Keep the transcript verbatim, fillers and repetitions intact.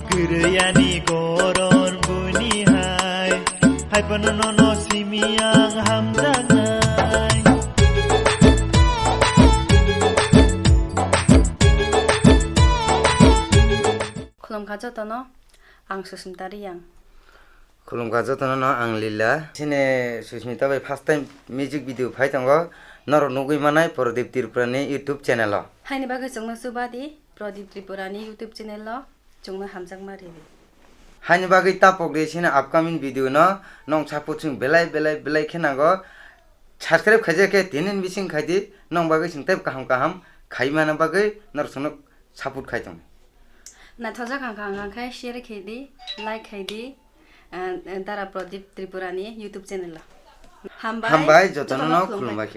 Kwrwi ani goron buini hai, hai phano nono simi ang hamjaknai. Khulumkha jotono, ang Susmita Riyang. Khulumkha jotono no, ang Lila. Chini Susmita bai first time music video phai tongo. Norok nugwi manai Pradip Tripura ni YouTube channel o. Haini bagwi chwngno chuba di Pradip Tripura ni YouTube channel o chwngno hamjakma ridi. Haini bagwi tapok di chini upcoming video no nong support chwng belai belai belai khe nango. Subscribe khaijak khe tinin bising khai di, nong bagwi chwng tei kaham kaham khai mana bagwi norok chwngno support khai tong. Naithokjak hang kha hang khe share khai di, like khai di, eh, Dara Pradip Tripura ni YouTube channel o. Hambai, hambai, jotono jotono no khulumbai. Khulumbai khe.